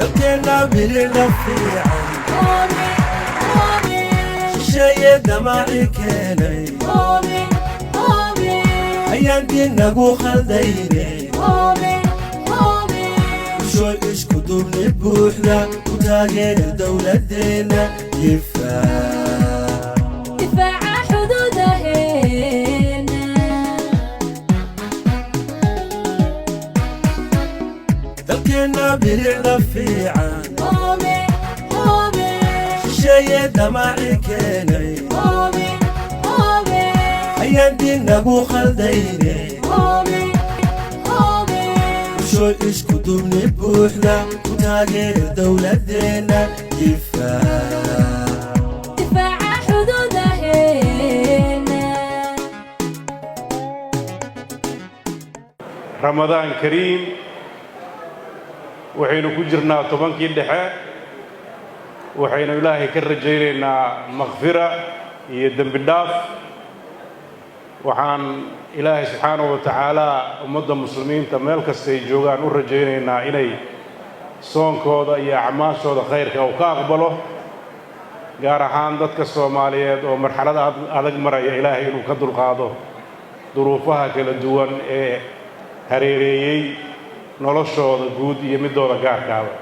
Dalkeenna bilicda fiican, shisheeye damaci keenay ayaankii nagu khaldayne. Bulshoy, isku duubni buuxda ku taageera dowladeenna, difaac difaaca xuduudaheena. Dalkeenna bilicda fiican, shisheeye damaci keenay ayaankii nagu khaldayne. Bulshoy, isku duubni buuxda ku taageera dowladeenna, difaac difaaca xuduudaheena. Ramadaan kariim. Waxaynu ku jirnaa 10-kii dhexe. Waxaynu Ilaahay ka rajaynaynaa makfira iyo dembi dhaaf. Waxaan Ilaahay subxaanahu wa tacaala ummadda muslimiinta meel kasta ay joogaan u rajaynaynaa inay soonkooda iyo acmaashooda khayrka uu ka aqbalo, gaar ahaan dadka Soomaaliyeed oo marxalada adag maraya, Ilaahay inuu ka dulqaado duruufaha kala duwan ee hareereeyey noloshooda guud iyo midooda gaarkaaba.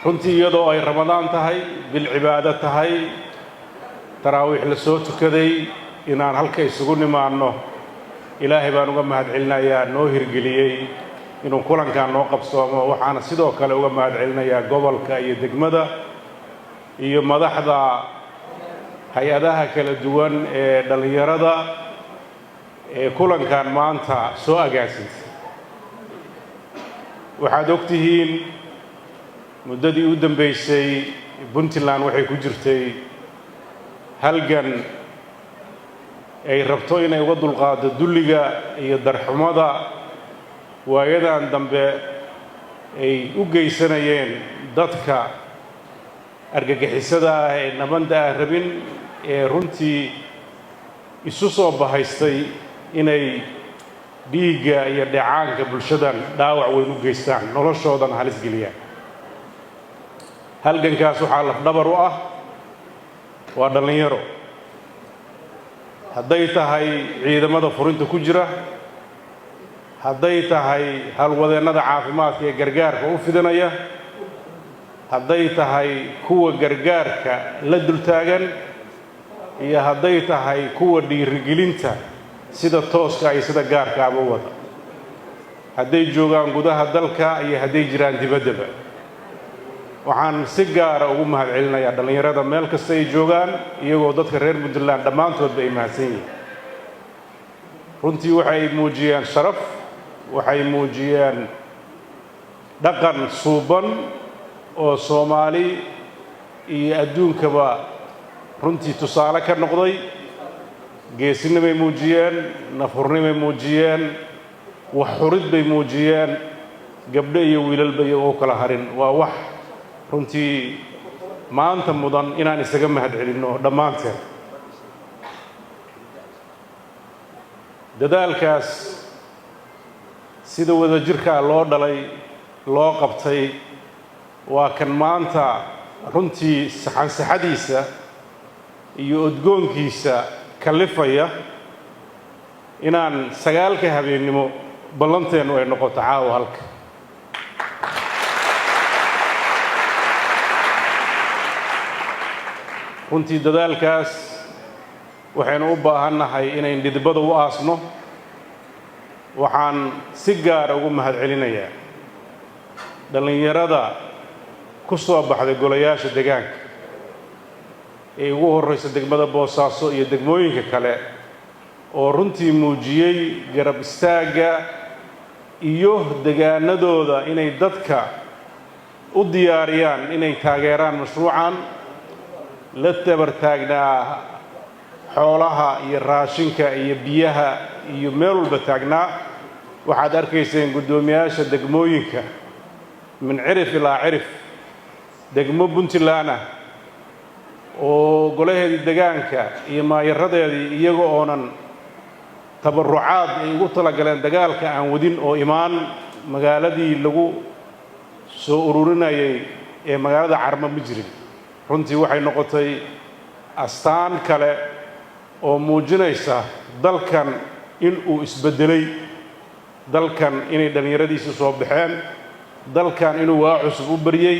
Runtii, iyadoo ay Ramadaan tahay, bil cibaado tahay, taraawiix la soo tukaday, inaan halka isugu nimaanno, Ilaahay baan uga mahad celinayaa noo hirgeliyey inuu kulankan noo qabsoomo. Waxaana sidoo kale uga mahad celinayaa gobolka iyo degmada iyo madaxda hay-adaha kala duwan ee dhallinyarada ee kulankan maanta soo agaasintay. Waxaad og tihiin, muddadii u dambaysay Puntland waxay ku jirtay halgan ay rabto inay uga dulqaado dulliga iyo darxumada waayadan dambe ay u geysanayeen dadka argagixisada ah ee nabadda aan rabin, ee runtii isu soo bahaystay inay dhiigga iyo dheecaanka bulshadan dhaawac weyn u geystaan, noloshoodana halis geliyaan. Halgankaas waxaa lafdhabar u ah waa dhallinyaro, hadday tahay ciidamada furinta ku jira, hadday tahay halwadeennada caafimaadka ee gargaarka u fidinaya, hadday tahay kuwa gargaarka la dultaagan, iyo hadday tahay kuwa dhiirigelinta sida tooska iyo sida gaarkaaba wada, hadday joogaan gudaha dalka iyo hadday jiraan dibaddaba. Waxaan si gaara ugu mahad celinayaa dhallinyarada meel kasta ay joogaan, iyagoo dadka reer Puntland dhammaantoodba ay mahadsan yihiin. Runtii waxay muujiyeen sharaf, waxay muujiyeen dhaqan suuban oo Soomaali iyo adduunkaba runtii tusaale ka noqday. Geesinimay muujiyeen, nafhurnimay muujiyeen, wax hurid bay muujiyeen, gabdho iyo wiilalba iyagoo kala harin. Waa wax runtii maanta mudan inaan isaga mahad celinno dhammaanteen. Dadaalkaas sida wadajirkaa loo dhalay loo qabtay waa kan maanta runtii saxansaxadiisa iyo odgoonkiisa kallifaya inaan 9-ka habeennimo ballanteennu ay noqoto caawa halka. Runtii dadaalkaas waxaynu u baahannahay inayn dhidibada u aasno. Waxaan si gaara ugu mahad celinayaa dhallinyarada ku soo baxday golayaasha degaanka ee ugu horraysa degmada Boosaaso iyo degmooyinka kale, oo runtii muujiyey garab istaagga iyo degaanadooda inay dadka u diyaariyaan inay taageeraan mashruucan la tabar taagnaa, xoolaha iyo raashinka iyo biyaha iyo meel walba taagnaa. Waxaad arkayseen guddoomiyaasha degmooyinka min cirif ilaa cirif, degmo Puntland ah oo golaheedii degaanka iyo maayaradeedii iyaga oonan tabarucaad ay ugu talagaleen dagaalka aan wadin oo imaan magaaladii lagu Soo ururinayay ee magaalada Carmo ma jirin. Runtii waxay noqotay astaan kale oo muujinaysa dalkan in uu isbeddelay, dalkan inay dhallinyaradiisu soo baxeen, dalkan inuu waa cusub u baryey,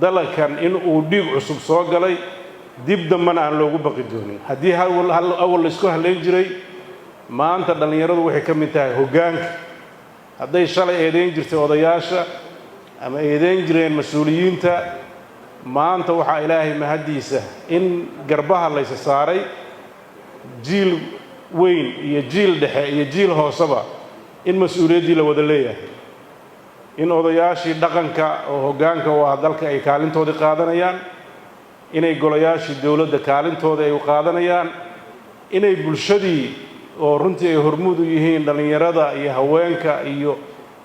dalkan in uu dhiig cusub soo galay, dib dambena aan loogu baqi doonin. Haddii awal la isku hallayn jiray, maanta dhallinyaradu waxay ka mid tahay hoggaanka. Hadday shalay eedayn jirtay odayaasha ama eedayn jireen mas-uuliyiinta, maanta waxaa Ilaahay mahaddiisa in garbaha laysa saaray, jiil weyn iyo jiil dhexe iyo jiil hooseba, in mas-uuliyaddii la wada leeyahay, in odayaashii dhaqanka oo hoggaanka u ah dalka ay kaalintoodii qaadanayaan, inay golayaashii dowladda kaalintooda ay qaadanayaan, inay bulshadii oo runtii ay hormuud u yihiin dhallinyarada iyo haweenka iyo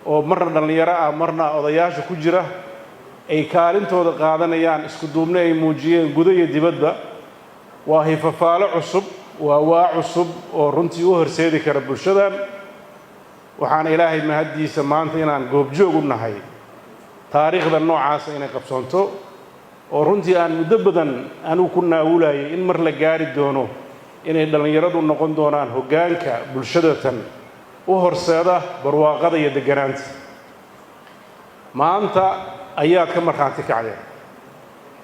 oo marna dhallinyaro ah, marna odayaasha ku jira, ay kaalintooda qaadanayaan. Isku duubni ay muujiyeen gudo iyo dibadba waa hifafaalo cusub, waa cusub oo runtii u horseedi kara bulshadan. Waxaana Ilaahay mahaddiisa maanta inaan goobjoog u nahay taariikhda noocaasa inay qabsoonto, oo runtii aan muddo badan anigu ku naawulayay in mar la gaari doono inay dhallinyaradu noqon doonaan hoggaanka bulshadatan u horseeda barwaaqada iyo degganaanta. Maanta ayaad ka markhaanti kacdeen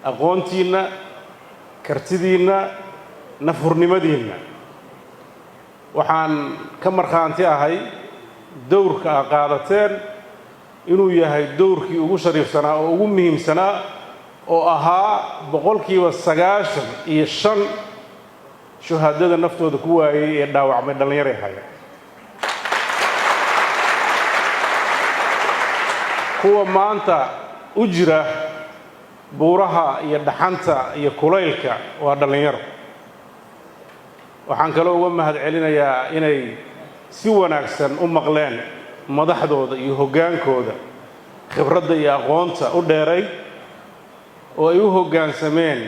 aqoontiinna, kartidiinna, nafhurnimadiinna. Waxaan ka markhaanti ahay dowrka aad qaadateen inuu yahay dowrkii ugu shariifsanaa oo ugu muhiimsanaa, oo ahaa 95% shuhaadada naftooda ku waayey ee dhaawacmay dhallinyaray hayeen. Kuwa maanta u jira buuraha iyo dhaxanta iyo kulaylka waa dhallinyaro. Waxaan kaloo uga mahad celinayaa inay si wanaagsan u maqleen madaxdooda iyo hoggaankooda khibradda iyo aqoonta u dheeray, oo ay u hoggaansameen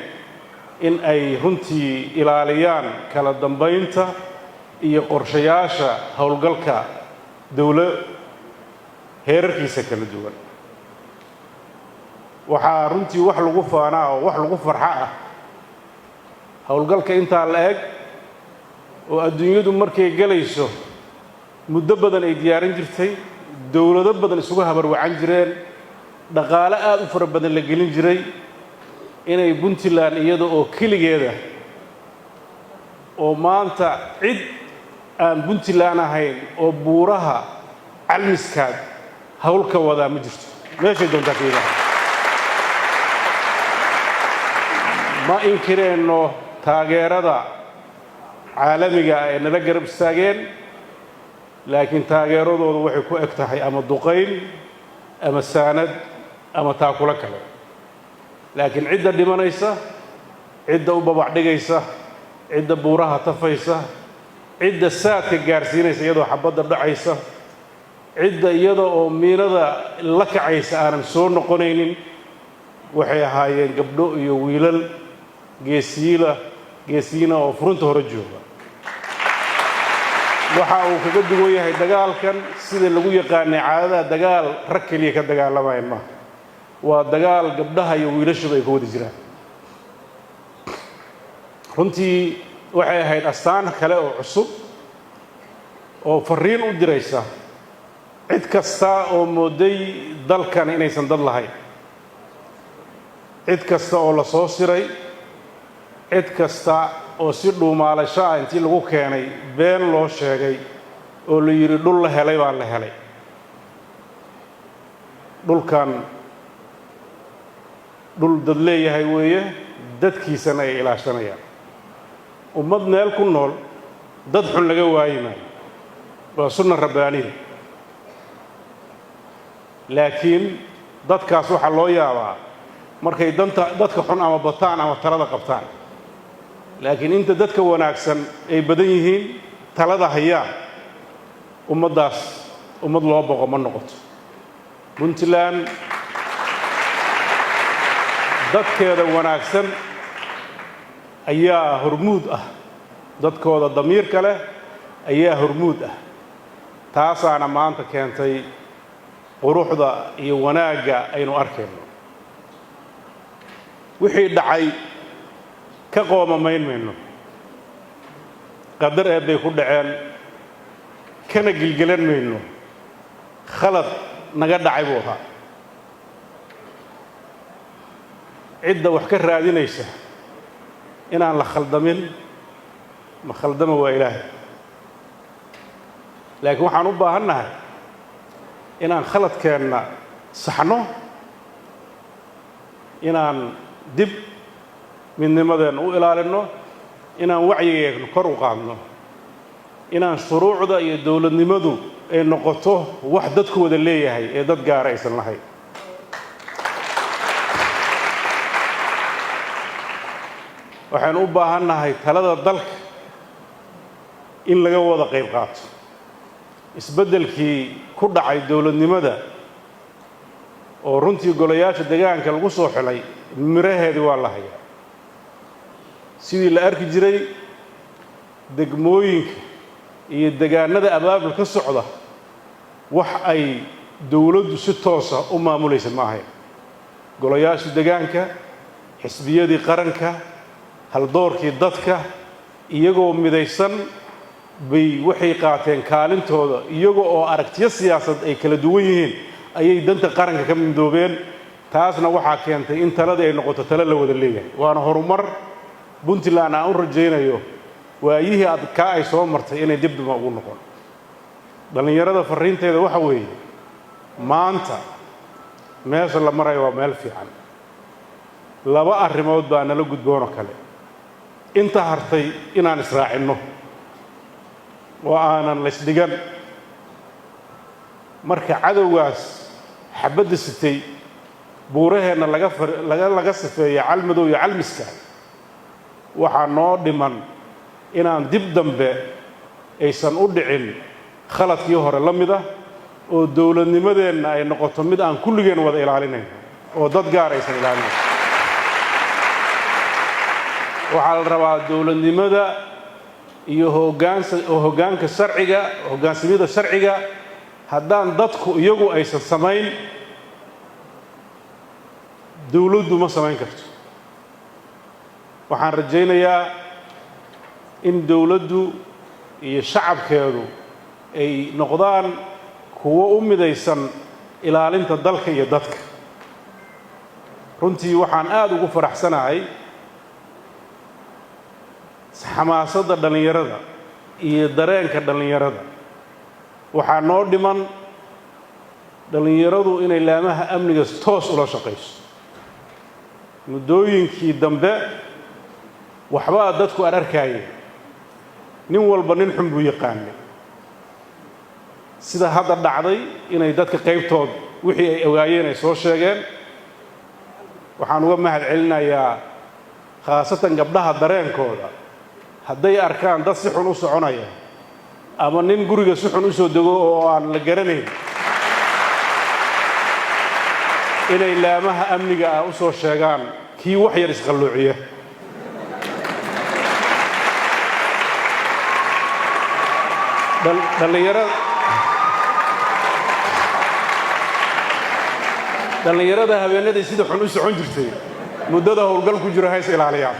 in ay runtii ilaaliyaan kala dambaynta iyo qorshayaasha howlgalka dowlo heerarkiisa kala duwan. Waxaa runtii wax lagu faanaa oo wax lagu farxo ah howlgalka intaa la eg oo adduunyadu markay gelayso muddo badan ay diyaarin jirtay, dowlado badan isugu habarwacan jireen, dhaqaale aada u fara badan la gelin jiray, inay Puntland iyada oo keligeeda, oo maanta cid aan Puntland ahayn oo buuraha Calmiskaad hawl ka wadaa ma jirto, meeshay doontaa ka yimaada. Ma inkireenno taageerada caalamiga ah ee nala garab istaageen, laakiin taageeradoodu waxay ku eg tahay ama duqayn ama saanad ama taakulo kale. Laakiin cidda dhimanaysa, cidda u babac dhigaysa, cidda buuraha tafaysa, cidda saadka gaarsiinaysa iyadoo xabadda dhacaysa, cidda iyada oo miinada la kacaysa aanan soo noqonaynin, waxay ahaayeen gabdho iyo wiilal geesiyiila, geesiyiina oo furunta hore jooga. Waxa uu kaga duwan yahay dagaalkan sida lagu yaqaanay caadada dagaal rag keliya ka dagaalamayan maaha, waa dagaal gabdhaha iyo wiilashuba ay ku wada jiraan. Runtii waxay ahayd astaan kale oo cusub oo farriin u diraysa cid kasta oo mooday dalkan inaysan dad lahayn, cid kasta oo la soo siray, cid kasta oo si dhuumaalasho ah intii lagu keenay been loo sheegay oo la yidhi dhul la helay baa la helay. Dhulkan dhul dad leeyahay weeye, dadkiisana ay ilaashanayaan. Ummad meel ku nool dad xun laga waayi maayo, waa sunna rabbaaniya. Laakiin dadkaas waxaa loo yaabaa markay danta dadka xun ama bataan ama talada qabtaan. Laakiin inta dadka wanaagsan ay badan yihiin, talada hayaan, ummaddaas ummad loo boqo ma noqoto. Puntland dadkeeda wanaagsan ayaa hormuud ah, dadkooda damiirka leh ayaa hormuud ah. Taasaana maanta keentay Quruxda iyo wanaagga aynu arkayno, wixii dhacay ka qoomamayn mayno. Qadar eebbay ku dhaceen, kana gilgelan mayno. Khalad naga dhacay buu ahaa. Cidda wax ka raadinaysa inaan la khaldamin, ma khaldama, waa Ilaahay. Laakiin waxaan u baahannahay inaan khaladkeenna saxno, inaan dib midnimadeenna u ilaalinno, inaan wacyigeegno kor u qaadno, inaan shuruucda iyo dowladnimadu ay noqoto wax dadku wada leeyahay ee dad gaara aysan lahayn. Waxaynu u baahannahay talada dalka in laga wada qayb qaato. Isbeddelkii ku dhacay dowladnimada oo runtii golayaasha deegaanka lagu soo xilay, miraheedii waa la hayaa. Sidii la arki jiray, degmooyinka iyo degaanada abaabul ka socda wax ay dowladdu si toosa u maamulaysa ma ahayn. Golayaasha degaanka, xisbiyadii qaranka, haldoorkii dadka, iyagoo midaysan bay waxay qaateen kaalintooda. Iyaga oo aragtiyo siyaasad ay kala duwan yihiin ayay danta qaranka ka midoobeen. Taasna waxaa keentay in taladii ay noqoto talo la wada leeyahay, waana horumar Puntland aan u rajaynayo waayihii adkaa ay soo martay inay dib damba ugu noqon. Dhallinyarada farriinteeda waxa weeye, maanta meesha la marayo waa meel fiican. Laba arrimood baa nala gudboonoo kale inta hartay: inaan israacinno oo aanan laysdhigan marka cadowgaas xabadda sitay buuraheenna laga sifeeya Calmadow iyo Calmiska. Waxaa noo dhiman inaan dib dambe aysan u dhicin khaladkii hore la mid ah, oo dowladnimadeenna ay noqoto mid aan kulligeen wada ilaalinayn oo dad gaar aysan ilaalinayn. Waxaa la rabaa dowladnimada iyo hoggaansa hoggaanka sharciga, hoggaansamida sharciga. Haddaan dadku iyagu aysan samayn, dowladdu ma samayn karto. Waxaan rajaynayaa in dowladdu iyo shacabkeedu ay noqdaan kuwo u midaysan ilaalinta dalka iyo dadka. Runtii waxaan aada ugu faraxsanahay xamaasadda dhallinyarada iyo dareenka dhallinyarada. Waxaa noo dhiman dhallinyaradu inay laamaha amniga toos ula shaqayso. Muddooyinkii dambe waxbaa dadku aan arkaayeen, nin walba nin xun buu yaqaanay. Sida hadda dhacday inay dadka qaybtood wixii ay ogaayeen ay soo sheegeen, waxaan uga mahad celinayaa, khaasatan gabdhaha dareenkooda. Hadday arkaan dad si xun u soconaya ama nin guriga si xun u soo dego oo aan la garanayn, inay laamaha amniga ah u soo sheegaan kii wax yar isqalloociya. Dhallinyarada habeenadii sida xun u socon jirtay muddada howlgal ku jiro hays ilaaliyaan.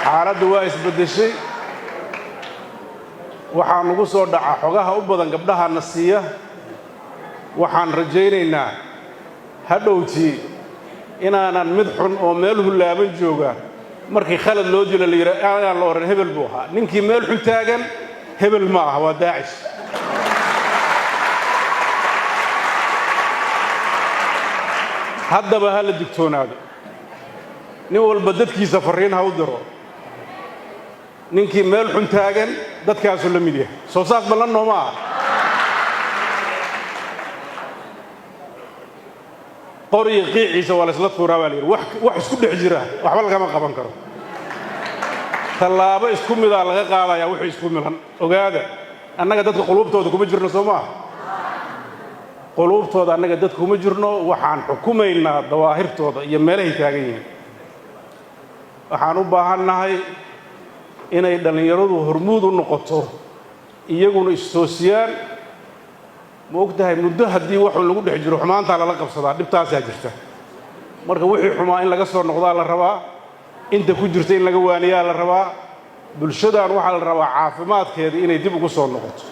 Xaaladdu waa isbeddeshay. Waxaa nagu soo dhaca xogaha u badan gabdhaha na siiya. Waxaan rajaynaynaa hadhowtii inaanan mid xun oo meel hullaaban jooga markii khalad loo dilo la yidha aanaan la odhan hebel buu ahaa. Ninkii meel xun taagan hebel ma aha, waa Daacish. Haddaba ha la digtoonaado. Nin walba dadkiisa farriin ha u diro. Ninkii meel xun taagan dadkaasuu la mid yahay. Soo saas ballan nooma ah? Qoriga qiiciisa waa la isla tuuraa baa la yidhi. Wax isku dhex jira waxba lagama qaban karo. Tallaabo isku midaa laga qaadayaa wuxuu isku milan. Ogaada, annaga dadka quluubtooda kuma jirno. Soo maaha? Quluubtooda annaga dadka kuma jirno. Waxaan xukumaynaa dawaahirtooda iyo meelahay taagan yihiin. Waxaan u baahannahay inay dhallinyaradu hormuud u noqoto. Iyaguna istoosiyaan. Ma og tahay, muddo haddii waxun lagu dhex jiro, xumaantaa lala qabsadaa, dhibtaasaa jirta. Marka wixii xumaa in laga soo noqdaa la rabaa, inta ku jirta in laga waaniyaa la rabaa. Bulshadan waxaa la rabaa caafimaadkeeda inay dib ugu soo noqoto.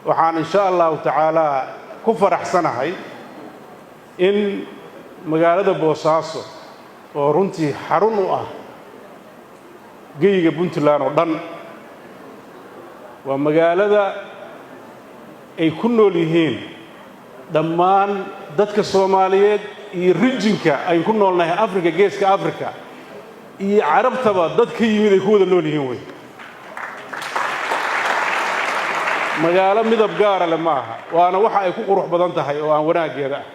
Waxaan insha Allahu tacaalaa ku faraxsanahay in magaalada Boosaaso, oo runtii xarun u ah geyiga Puntland oo dhan, waa magaalada ay ku nool yihiin dhammaan dadka Soomaaliyeed iyo region-ka ayn ku noolnahay, Africa, Geeska Africa iyo Carabtaba dad ka yimid ay ku wada nool yihiin wey. Magaalo midab gaara leh ma aha, waana waxa ay ku qurux badan tahay oo aan wanaaggeeda ah.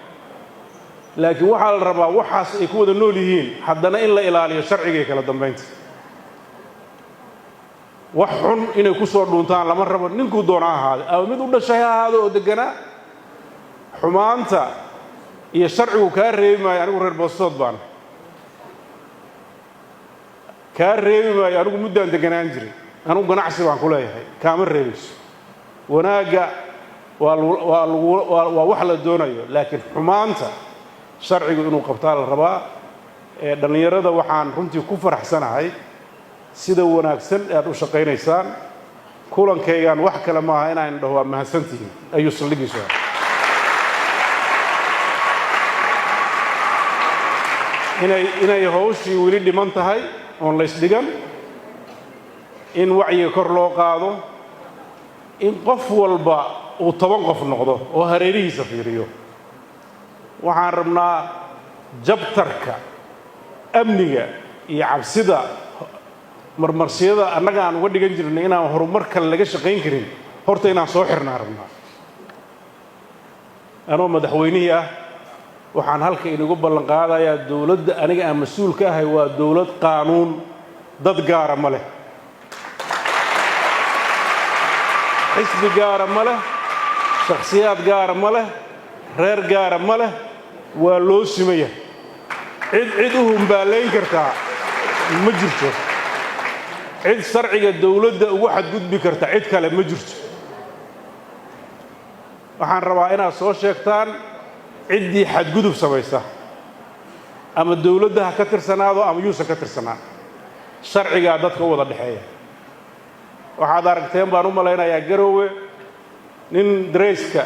Laakiin waxaa la rabaa waxaas ay ku wada nool yihiin haddana in la ilaaliyo sharciga iyo kala dambaynta. Wax xun inay ku soo dhuuntaan lama rabo, ninkuu doona ha ahaado ama mid u dhashay ha ahaado oo degganaa. Xumaanta iyo sharcigu kaa reebi maayo. Anigu reer Boostood baana, kaa reebi maayo. Anigu muddaan degganaan jiray, anigu ganacsi baan ku leeyahay, kaama reebayso. Wanaagga waa waa lagu waa wax la doonayo, laakiin xumaanta sharcigu inuu qabtaa la rabaa. Ee dhallinyarada, waxaan runtii ku faraxsanahay sida wanaagsan aad u shaqaynaysaan. Kulankaygan wax kale maaha inaan dhaho waa mahadsantihiin ayuu saldhigiisu ahaa. Inay hawshii weli dhiman tahay oon laysdhigan, in wacyiga kor loo qaado, in qof walba uu 10 qof noqdo oo hareerihiisa fiiriyo. Waxaan rabnaa chapter-ka amniga iyo cabsida, marmarsiyada annaga aan uga dhigan jirnay inaan horumar kale laga shaqayn karin, horta inaan soo xirnaa rabnaa. Anoo madaxweynihii ah, waxaan halka inagu ballan qaadayaa dowladda aniga aan mas-uul ka ahay waa dowlad qaanuun, dad gaara ma leh, xisbi gaara ma leh, shakhsiyaad gaara ma leh, reer gaara ma leh, waa loo simaya. Cid cid u humbaalayn kartaa ma jirto, cid sharciga dowladda ugu xadgudbi karta cid kale ma jirto. Waxaan rabaa inaad soo sheegtaan ciddii xadgudub samaysa, ama dowladda ha ka tirsanaado ama yuusan ka tirsanaan. Sharcigaa dadka u wada dhexeeya. Waxaad aragteen baan u malaynayaa Garoowe nin darayska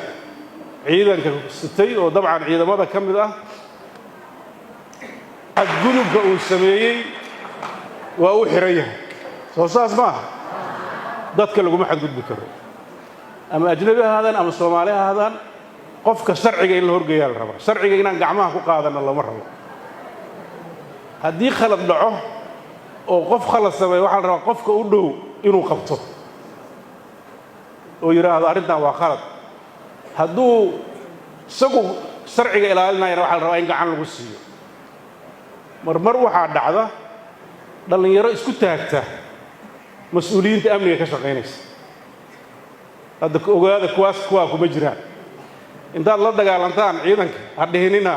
ciidanka sitay oo dabcan ciidamada ka mid ah, xadgudubka uu sameeyey waa u xihan yahay. Soo saas ma aha? Dadka laguma xadgudbi karo, ama ajnabi ha ahaadaan ama Soomaali ha ahaadaan. Qofka sharciga in la horgeeyaa la rabaa. Sharciga inaan gacmaha ku qaadanno lama rabo. Haddii khalad dhaco oo qof khalad sameeyo, waxaa la rabaa qofka u dhow inuu qabto oo yidhaahdo arrintan waa khalad. Hadduu isagu sharciga ilaalinayana, waxaa la rabaa in gacan lagu siiyo. Marmar waxaa dhacda dhallinyaro isku taagta mas-uuliyiinta amniga ka shaqaynaysa. Hadda ogaada, kuwaas kuwaa kuma jiraan. Intaad la dagaalantaan ciidanka ha dhihinina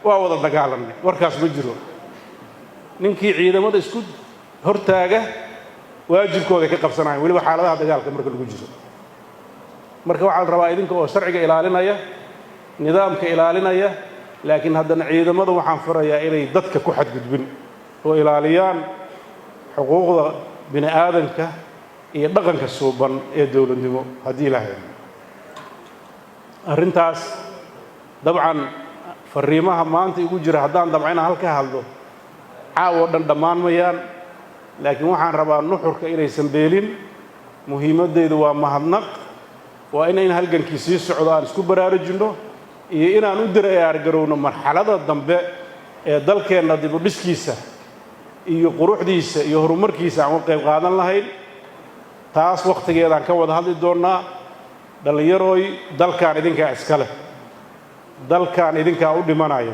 waa wada dagaalanay, warkaas ma jiro. Ninkii ciidamada isku hortaaga, waajibkooday ka qabsanayan, weliba xaaladaha dagaalka marka lagu jiro. Marka waxaa la rabaa idinka oo sharciga ilaalinaya, nidaamka ilaalinaya, laakiin haddana ciidamada waxaan farayaa inay dadka ku xadgudbin oo ilaaliyaan xuquuqda bini aadanka iyo dhaqanka suuban ee dowladnimo, haddii Ilaahay. Arrintaas dabcan fariimaha maanta igu jira, haddaan dabca inaan halka hadlo caawo dhan dhammaan mayaan, laakiin waxaan rabaa nuxurka inaysan beelin. Muhiimaddaydu waa mahadnaq, waa inayn halgankii sii socdo aan isku baraarujinno iyo inaan u diyaargarowno marxalada dambe ee dalkeenna dib u dhiskiisa iyo quruxdiisa iyo horumarkiisa aan uga qayb qaadan lahayn. Taas wakhtigeedaan ka wada hadli doonnaa. Dhallinyarooy, dalkaan idinkaa iska leh, dalkaan idinkaa u dhimanaya,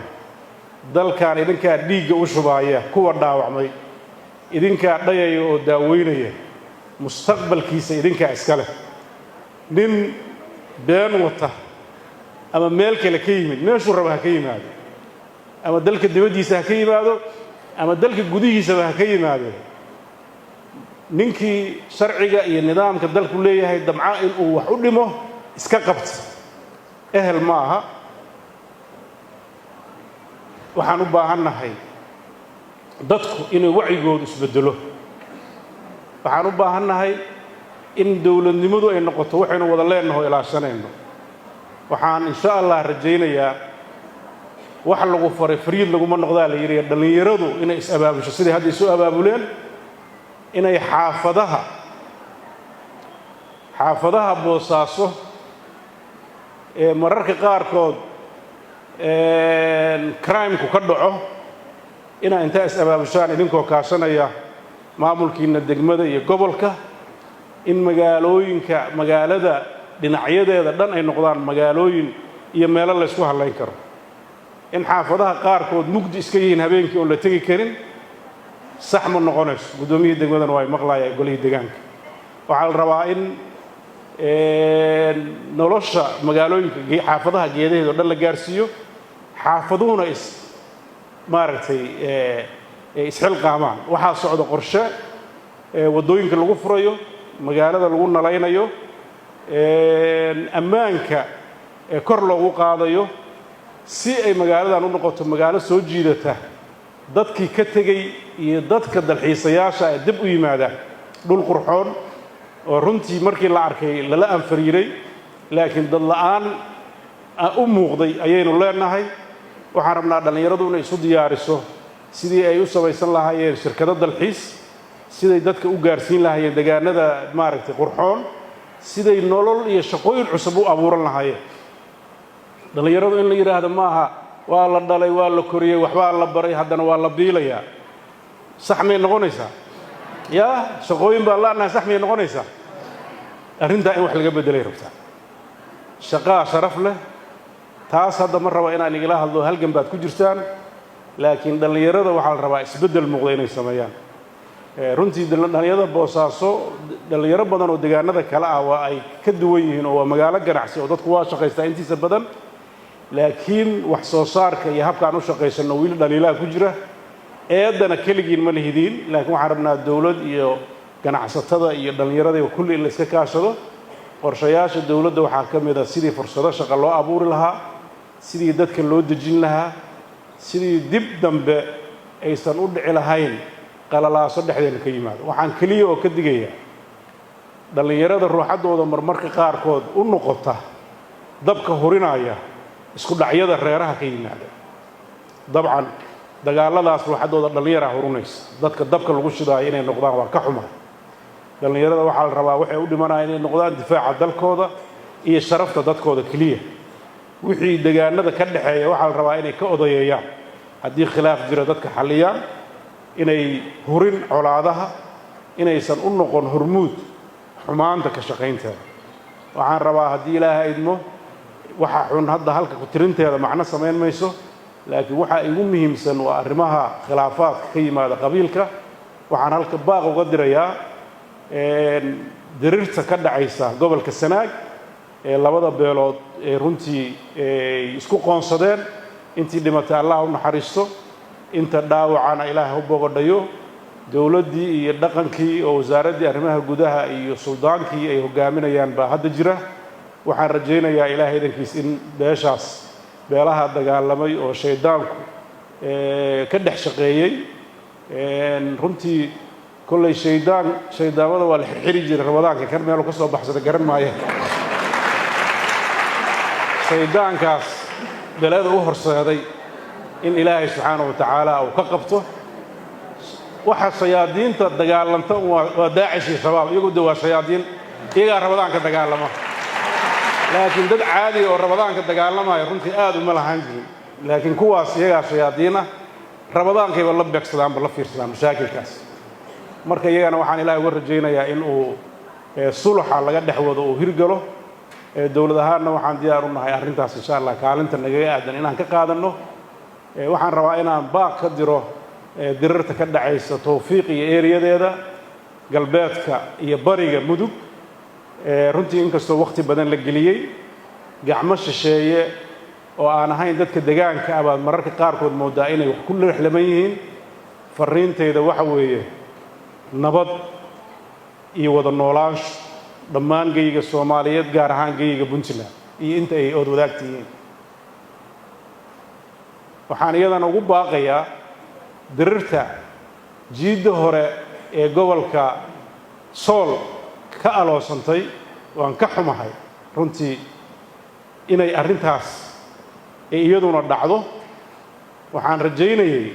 dalkaan idinkaa dhiigga u shubaaya, kuwa dhaawacmay idinkaa dhayaya oo daaweynaya, mustaqbalkiisa idinkaa iska leh. Nin been wata ama meel kale ka yimid, meeshuu raba ha ka yimaado, ama dalka dibaddiisa ha ka yimaado ama dalka gudihiisaba ha ka yimaado. Ninkii sharciga iyo nidaamka dalku leeyahay damca inuu wax u dhimo, iska qabta, ehel ma aha. Waxaan u baahannahay dadku inuu wacyigoodu isbeddelo. Waxaan u baahannahay in dowladnimadu ay noqoto waxaynu wada leenaho, ilaashanayno. Waxaan insha Allah rajaynayaa, wax lagu faray fariid laguma noqdaa la yidhi, dhallinyaradu inay is-abaabusho siday hadda isu abaabuleen, inay xaafadaha Boosaaso ee mararka qaarkood crime-ku ka dhaco, inaa intaa is-abaabushaan, idinkoo kaashanaya maamulkiina degmada iyo gobolka, in magaalooyinka, magaalada dhinacyadeeda dhan ay noqdaan magaalooyin iyo meelo laysku hallayn karo. In xaafadaha qaarkood mugdi iska yihiin habeenkii oon la tegi karin, sax ma noqonayso. Guddoomiyihii degmadana waa ay maqlaaya, golihii deegaanka. Waxaa la rabaa in nolosha magaalooyinka, xaafadaha geedaheeda o dhan la gaarsiiyo, xaafaduhuna is maaragtay isxilqaamaan. Waxaa socda qorshe waddooyinka lagu furayo, magaalada lagu nalaynayo, ammaanka kor loogu qaadayo, si ay magaaladan u noqoto magaalo soo jiidata dadkii ka tegey iyo dadka dalxiisayaasha ee dib u yimaada. Dhul qurxoon oo runtii markii la arkay lala anfariiray, laakiin dad la'aan u muuqday ayaynu leenahay. Waxaan rabnaa dhallinyaradu inay isu diyaariso sidii ay u samaysan lahaayeen shirkado dalxiis, siday dadka u gaarsiin lahaayeen degaanada maaragtay qurxoon, siday nolol iyo shaqooyin cusub u abuuran lahaayeen. Dhallinyaradu in la yidhaahdo maaha waa la dhalay, waa la koriyey, waxbaa la baray, haddana waa la biilayaa. Sax may noqonaysaa? Yaa shaqooyin baa la'nahay, sax may noqonaysaa? Arrintaa in wax laga beddelay rabtaa. Shaqaa sharaf leh. Taas hadda ma raba inaan igala hadlo, halgan baad ku jirtaan, laakiin dhallinyarada waxaa la rabaa isbeddel muuqda inay sameeyaan. Runtii dhallinyarada Boosaaso, dhallinyaro badan oo deegaanada kale ah waa ay ka duwan yihiin, oo waa magaalo ganacsi oo dadku waa shaqaystaa intiisa badan, laakiin wax soo saarka iyo habkaan u shaqaysanno weli dhaliilaha ku jira. Eeddana keligiin ma lihidiin, laakiin waxaan rabnaa dowlad iyo ganacsatada iyo dhallinyarada kulli in la iska kaashado. Qorshayaasha dowladda waxaa ka mid a sidii fursado shaqo loo abuuri lahaa, sidii dadka loo dejin lahaa, sidii dib dambe aysan u dhici lahayn qalalaaso dhexdeena ka yimaado. Waxaan keliya oo ka digayaa dhallinyarada ruuxaddooda marmarka qaarkood u noqota dabka hurinaya isku dhacyada reeraha ka yimaada. Dabcan dagaalladaas ruuxaddooda dhallinyaraa hurunaysa, dadka dabka lagu shidaayo inay noqdaan waa ka xumaa. Dhallinyarada waxaa la rabaa waxay u dhimanayaan inay noqdaan difaaca dalkooda iyo sharafta dadkooda keliya. Wixii degaanada ka dhexeeya waxaa la rabaa inay ka odayeeyaan, haddii khilaaf jiro dadka xalliyaan, inay hurin colaadaha, inaysan u noqon hormuud xumaanta ka shaqaynteeda. Waxaan rabaa, haddii Ilaahay idmo, waxa xun hadda halka ku tirinteeda macno samayn mayso, laakiin waxaa igu muhiimsan waa arrimaha khilaafaadka ka yimaada qabiilka. Waxaan halka baaq uga dirayaa dirirta ka dhacaysa gobolka Sanaag ee labada beelood ee runtii isku qoonsadeen. Intii dhimatay Allah u naxariisto, inta dhaawacana Ilaah u bogodhayo. Dowladdii iyo dhaqankii oo wasaaraddii arrimaha gudaha iyo suldaankii ay hogaaminayaan baa hadda jira. Waxaan rajaynayaa Ilaahay idankiis in beeshaas, beelaha dagaalamay oo shaydaanku ka dhex shaqeeyey, runtii kollay shaydaan, shaydaamada waa la xirxiri jiray Ramadaanka, kan meelu ka soo baxsada garan maaya, shaydaankaas beleeda u horseeday, in Ilaahay subxaana wa tacaala uu ka qabto. Waxa shayaadiinta dagaalanta waa Daacish iyo Shabaab, iyagu de waa shayaadiin, iyagaa Ramadaanka dagaalama, laakiin dad caadiga oo Ramadaanka dagaalamaya runtii aad uma lahaan jirin. Laakiin kuwaas iyagaa shayaadiin ah, Ramadaankayba la beegsadaanba, la fiirsadaan mashaakilkaas. Marka iyagana waxaan Ilahay uga rajaynayaa in uu suluxa laga dhex wado uu hirgalo. Dowlad ahaanna waxaan diyaar u nahay arrintaas, insha Allah, kaalinta nagaga aadan inaan ka qaadanno. Waxaan rabaa inaan baaq ka diro dirirta ka dhacaysa Towfiiq iyo eeriyadeeda, galbeedka iyo bariga Mudug. Runtii inkastoo wakhti badan la geliyey, gacmo shisheeye oo aan ahayn dadka degaanka ah baad mararka qaarkood mooddaa inay wax ku lexlaman yihiin. Farriintayda waxa weeye nabad. Iyo wada noolaansho dhammaan geyiga Soomaaliyeed, gaar ahaan geyiga Puntland iyo inta ay ood wadaagta yihiin. Waxaan iyadana ugu baaqayaa dirirta jiidda hore ee gobolka Sool ka aloosantay, waan ka xumahay runtii inay arrintaas ay iyaduna dhacdo. Waxaan rajaynayay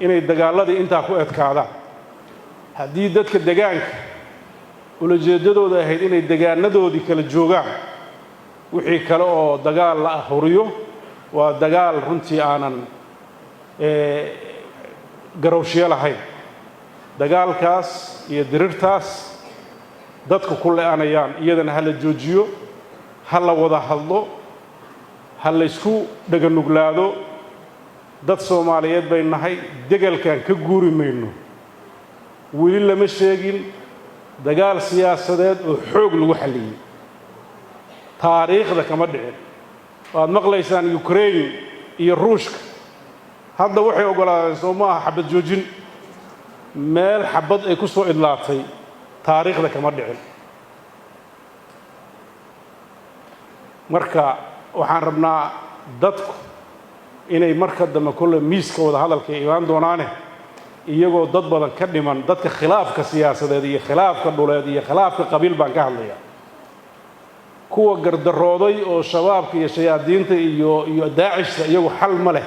inay dagaalladii intaa ku edkaadaan. Haddii dadka degaanka ulajeeddadooda ahayd inay degaanadoodii kala joogaan, wixii kale oo dagaal la huriyo waa dagaal runtii aanan garowshiyo lahayn. Dagaalkaas iyo dirirtaas dadku ku le'anayaan, iyadana ha la joojiyo, ha la wada hadlo, ha laysku dhaganuglaado. Dad Soomaaliyeed bay nahay, degalkan ka guuri mayno. Weli lama sheegin dagaal siyaasadeed oo xoog lagu xalliyey, taariikhda kama dhicin. Waad maqlaysaan Ukraine iyo Ruushka hadda waxay oggolaadeen, soo ma aha, xabad joojin? Meel xabad ay ku soo idlaatay taariikhda kama dhicin. Marka waxaan rabnaa dadku inay marka dambe kolle miiska wada hadalka ay imaan doonaane, iyagoo dad badan ka dhiman. Dadka khilaafka siyaasadeed iyo khilaafka dhuleed iyo khilaafka qabiil baan ka hadlayaa, kuwa gardarooday oo Shabaabka iyo shayaadiinta iyo Daacishta, iyagu xal ma leh.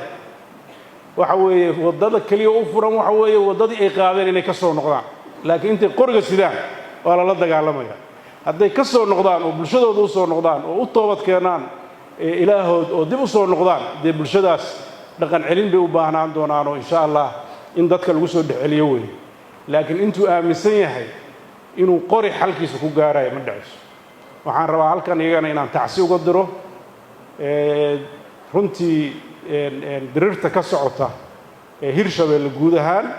Waxa weeye waddada keliya u furan waxa weeye waddadii ay qaadeen inay ka soo noqdaan, laakiin intay qoriga sidaan waa lala dagaalamaya. Hadday ka soo noqdaan oo bulshadooda u soo noqdaan oo u toobad keenaan Ilaahood oo dib u soo noqdaan, dee bulshadaas dhaqan celin bay u baahnaan doonaanoo insha Allah in dadka lagu soo dhex celiyo weeye. Laakiin intuu aaminsan yahay inuu qori xalkiisa ku gaarayo, ma dhacayso. Waxaan rabaa halkan iyagana inaan tacsi uga diro runtii dirirta ka socota ee Hirshabeelle, guud ahaan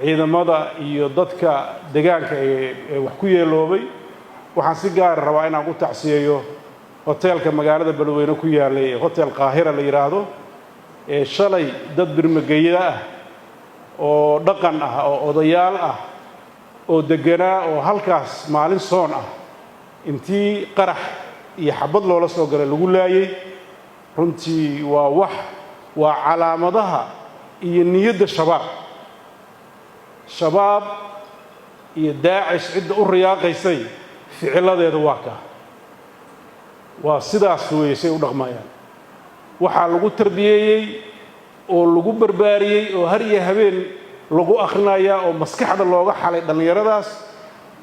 ciidamada iyo dadka degaanka ee wax ku yeeloobay. Waxaan si gaara rabaa inaan u tacsiyeeyo hoteelka magaalada Beledweyne ku yaalay ee Hotel Qaahira la yidhaahdo, ee shalay dad birmageya ah oo dhaqan ah oo odayaal ah oo degganaa oo halkaas maalin soon ah intii qarax iyo xabad loola soo galay lagu laayay. Runtii waa wax, waa calaamadaha iyo niyadda Shabaab. Shabaab iyo Daacish cidda u riyaaqaysay ficiladeeda waa kaa, waa sidaas weeye say u dhaqmayaan. Waxaa lagu tarbiyeeyey oo lagu barbaariyey oo har iyo habeen lagu akhrinayaa oo maskaxda looga xalay dhallinyaradaas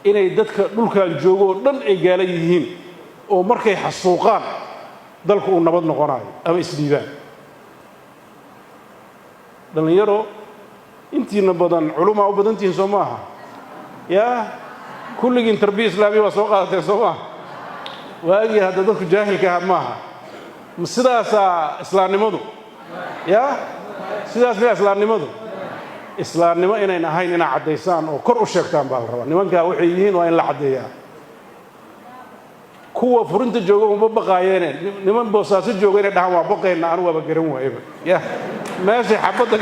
inay dadka dhulkan joogo oo dhan ay gaala yihiin, oo markay xasuuqaan dalku uu nabad noqonayo ama isdhiibaan. Dhallinyaro intiina badan culumaa u badantihiin, soo maaha? Yaa kulligiin tarbiya islaamiya waa soo qaadateen, soo maaha? Waagii hadda dadku jaahilka aha maaha. Ma sidaasaa islaamnimadu? Yaa sidaas miyaa islaamnimadu? Islaamnimo inayn ahayn inaad caddaysaan oo kor u sheegtaan baa la rabaa. Nimankaa waxay yihiin waa in la caddeeyaa. Kuwa furinta jooga uma baqaayeene, niman Boosaaso jooga inay dhahaan waa baqayna, anu waaba garan waayeba. Ya meeshay xabadda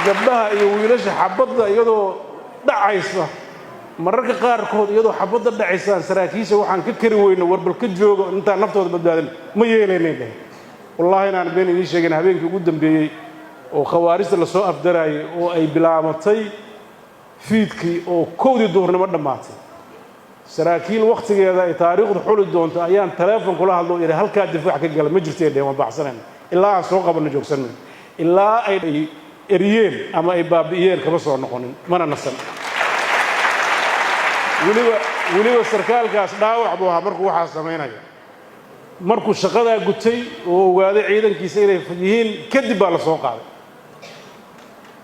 gabdhaha iyo wiilasha xabadda iyadoo dhacaysa, mararka qaarkood iyadoo xabadda dhacaysaan saraakiisha waxaan ka kari weyno, warbal ka joogo intaan naftooda badbaadin, ma yeelaynay dheh. Wallaahi inaan been idiin sheegin, habeenkii ugu dambeeyey oo khawaarijta lasoo afdaraayay oo ay bilaabatay fiidkii oo 1dii duhurnimo dhammaatay, saraakiil wakhtigeeda ay taariikhdu xuli doonto ayaan taleefon kula hadlo, yidhi halkaa difaac ka gala. Ma jirtay dheh, waan baxsanayna ilaa aan soo qabanno, joogsanno ilaa ay eriyeen ama ay baabi'iyeen, kama soo noqonin mana nasan. Weliba sarkaalkaas dhaawac buu ahaa markuu waxaa samaynaya. Markuu shaqadaa gutay oo ogaaday ciidankiisa inay yihiin kadib baa la soo qaaday.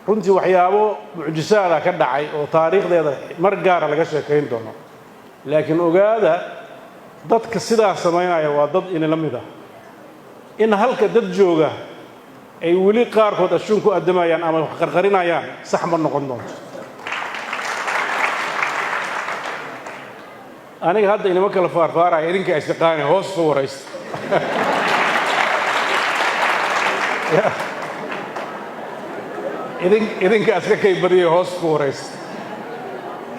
Runtii waxyaabo mucjisaada ka dhacay oo taariikhdeeda mar gaara laga sheekayn doono. Laakiin ogaada, dadka sidaa samaynaya waa dad inila mid ah. In halka dad jooga ay weli qaarkood ashuun ku addamayaan ama wax qarqarinayaan, sax ma noqon doonto. Aniga hadda inima kala faarfaaraya, idinka isyaqaane hoos soo waraysta. Idinka iska kay badiyay, hoos ku waraysta.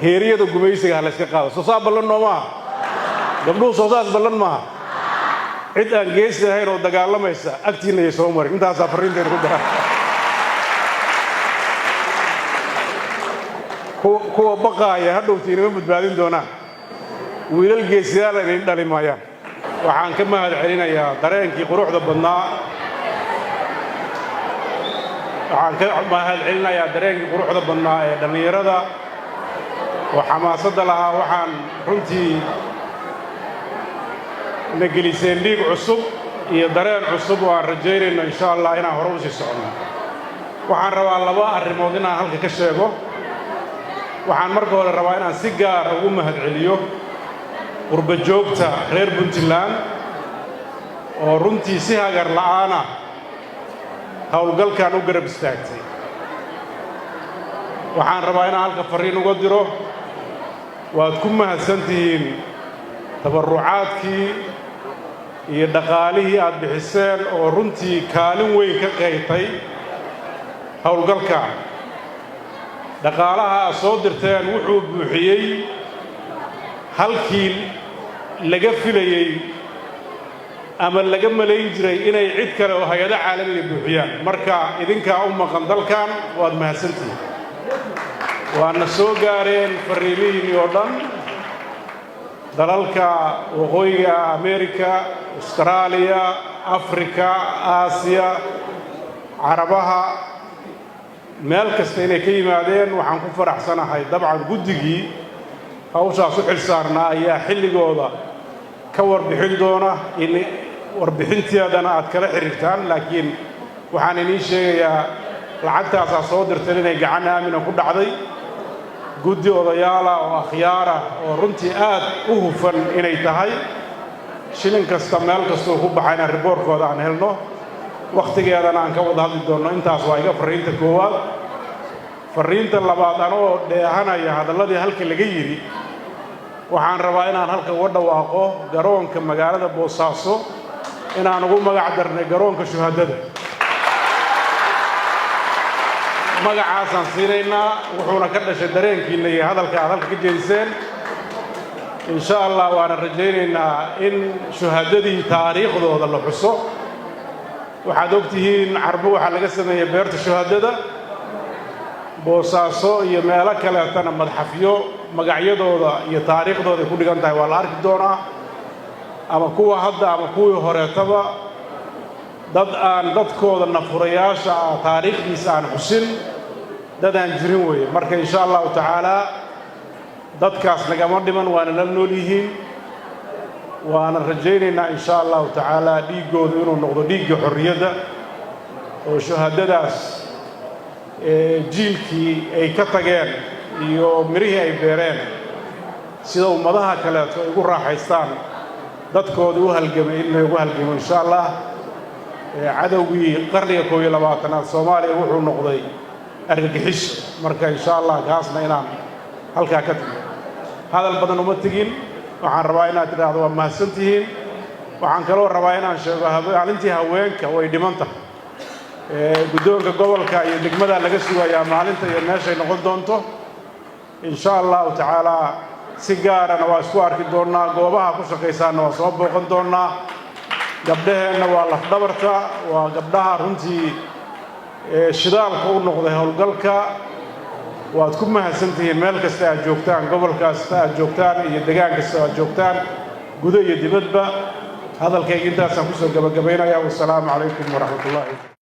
Heeriyada gumaysiga ha layska qaado. Soo saa ballan noo maaha, gabdhuhu? Soo saas ballan maaha? Cid aan geesi ahayn oo dagaalamaysa agtiinna yay soo marin. Intaasaa farriintayda ku daraa. Kuwa baqaaya hadhowti inama badbaadin doonaan, wiilal geesiyaala inayn dhali maayaan. Waxaan ka mahad celinayaa dareenkii quruxda badnaa. Waxaan ka mahad celinayaa dareenkii quruxda badnaa ee dhallinyarada oo xamaasadda lahaa. Waxaan runtii na geliseen dhiig cusub iyo dareen cusub oo aan rajaynayno, insha Allah, inaan hore u sii soconno. Waxaan rabaa laba arrimood inaan halka ka sheego. Waxaan marka hore rabaa inaan si gaara ugu mahad celiyo qurba joogta reer Puntland oo runtii si hagar la'aana howlgalkan u garab istaagtay. Waxaan rabaa inaan halka farriin uga diro: waad ku mahadsan tihiin tabarrucaadkii iyo dhaqaalihii aad bixiseen oo runtii kaalin weyn ka qaytay howlgalkan. Dhaqaalaha aad soo dirteen wuxuu buuxiyey halkii laga filayey ama laga malayn jiray inay cid kale oo hay-ado caalamiga buuxiyaan. Marka idinkaa u maqan dalkan, waad mahadsantihiin. Waana soo gaareen farriimihiinnii oo dhan, dalalka Waqooyiga America, Austraaliya, Africa, Aasiya, Carabaha, meel kasta inay ka yimaadeen. Waxaan ku faraxsanahay, dabcan guddigii hawshaas u xil saarnaa ayaa xilligooda ka warbixin doona, in warbixinteedana aad kala xiriirtaan. Laakiin waxaan idiin sheegayaa lacagtaasaa soo dirteen inay gacan aamina ku dhacday, guddi odayaala oo akhyaara oo runtii aad u hufan inay tahay. Shilin kasta meel kastuu ku baxayna riboorkooda aan helno, wakhtigeedana aan ka wada hadli doonno. Intaas waa iga farriinta koowaad. Farriinta labaad, anoo dheehanaya hadalladii halka laga yidhi, waxaan rabaa inaan halka uga dhawaaqo garoonka magaalada Boosaaso inaan ugu magac darnay Garoonka Shuhadada. Magacaasaan siinaynaa, wuxuuna ka dhashay dareenkiinna iyo hadalka aad halka ka jeediseen, insha Allah. Waana rajaynaynaa in shuhadadii taariikhdooda la xuso. Waxaad og tihiin Carbo waxaa laga sameeyey Beerta Shuhadada. Boosaaso iyo meelo kaleetana madxafyo magacyadooda iyo taariikhdooda ay ku dhigan tahay waa la arki doonaa, ama kuwa hadda ama kuwii horeetaba. Dad aan dadkooda nafurayaasha ah taariikhdiisa aan xusin, dad aan jirin weeye. Marka, insha Allahu tacaalaa, dadkaas nagama dhiman, waana la nool yihiin, waana rajaynaynaa, insha Allahu tacaalaa, dhiiggoodu inuu noqdo dhiigga xorriyadda oo shuhadadaas jiilkii ay ka tageen iyo mirihii ay beereen, sida ummadaha kaleeto ay ugu raaxaystaan dadkoodii u halgamay, in laygu halgamo, insha Allah. Cadowgii qarniga 21aad Soomaaliya wuxuu noqday argagixis. Marka, insha Allah, kaasna inaan halkaa ka tegno. Hadal badan uma tegin. Waxaan rabaa inaad tidhaahdo waa mahadsan tihiin. Waxaan kaloo rabaa inaan sheego maalintii haweenka way dhiman tahay. Guddoonka gobolka iyo degmada laga sugayaa maalinta iyo meeshay noqon doonto, insha Allahu tacaalaa. Si gaarana waa isku arki doonnaa, goobaha ku shaqaysaanna waa soo booqan doonnaa. Gabdhaheenna waa lafdhabarta, waa gabdhaha runtii shidaalka u noqday howlgalka. Waad ku mahadsan tihiin meel kasta aad joogtaan, gobol kasta aad joogtaan iyo degaan kasta aad joogtaan, gudo iyo dibadba. Hadalkayga intaasaan kusoo gabagabaynaya. Wasalaamu calaykum waraxmat ullahi.